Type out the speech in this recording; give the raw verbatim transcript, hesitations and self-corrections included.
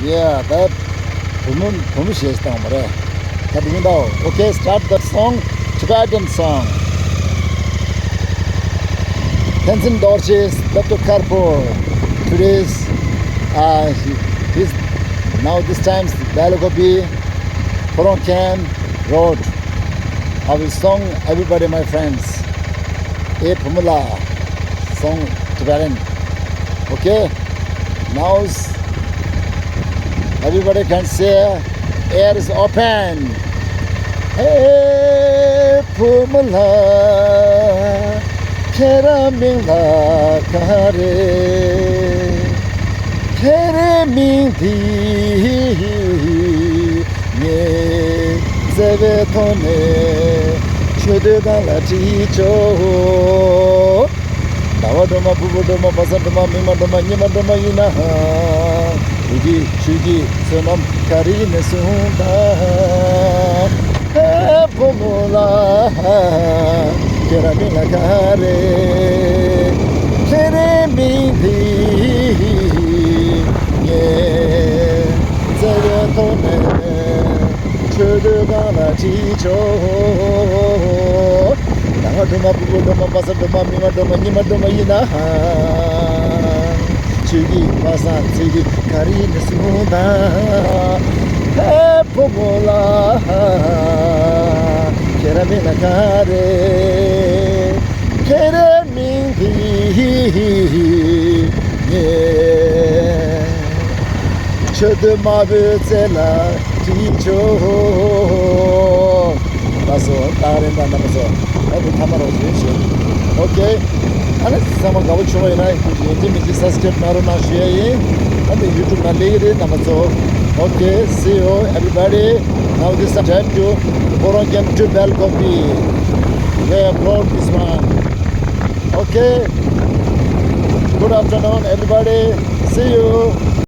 Yeah, that བུ་མོ་བུ་མོ་ཞེས་བཏང་བ་རེད། ད་དེ་ཡིན་དའོ། Okay, start the song, Tibetan song. Tenzin Dorje's Doctor Karpo. Today's, uh, his, now this time's Belakopi, Poronkem Road. I will song everybody, my friends. A formula song Tibetan. Okay? Now s- everybody can say, air is open. Hey, formula. ཁྱེད་རང་མིང་ལ་ག་རེ། ཁྱེད་རའི་མིང་འདི་ངས་བརྩེ་བའི་ཐོག་ནས་ཆོས་སྡེ་སྒང་ལ་བྲིས་ཆོག་ཟླ་བ་སྒྲོལ་མ། ཕུར་བུ་སྒྲོལ་མ། བ་ས་སྒྲོལ་མ། མིག་དམར་སྒྲོལ་མ། གཉིས་དམར་སྒྲོལ་མ་ཡིན་ན། བོད་ཀྱི་ཆོས་ཀྱི་བསོད་ནམས་ག་རེ་ཡིན་ནས་བཟུང་དང་། ཨེ་བུ་མོ་ལ། ཁྱེད་རང་མིང་ལ་ག་རེ། ཁྱེད་རའི་མིང་འདི་ངས་བརྩེ་བའི་ཐོག་ནས་ཆོས་སྡེ་སྒང་ལ་བྲིས་ཆོག་ཟླ་བ་སྒྲོལ་མ། ཕུར་བུ་སྒྲོལ་མ། བ་ས་སྒྲོལ་མ། མིག་དམར་སྒྲོལ་མ། གཉིས་དམར་སྒྲོལ་མ་ཡིན་ན། ཆོས་ཀྱི་བ་ས་ཚེ་རིང་ག་རེ་ཡིན་ནས་བཟུང་དང་། ཨེ་བུ་མོ་ལ། ཁྱེད་རང་མིང་ལ་ག་རེ། ཁྱེད་རའི་མིང་འདི་ངས་ཆོས་སྡེ་དམར་པོའི་རྩེ་ལ་བྲིས་ཆོག་ལགས་སོ། ད་རེས་ད་རྣམ་པ་ཚོ། ཨ་ནི་ཐ་མ་རོགས་ཞུ་ཞུ། Okay. ཨ་ནི་ཚང་མ་དགའ་པོ་བྱུང་བ་ཡིན་ན་ཡིན་གཅིག་མིན་གཅིག་subscribe་གནང་རོགས་གནང་ཞུ་ཡ་ཡིན། ཨ་ནི་YouTube་ནང་སླེབས་ཀྱི་རེད་རྣམ་པ་ཚོ། Okay, see you everybody. Now this subscribe to Poronkem to Belakopi. We upload this one. Okay. Good afternoon, everybody. See you.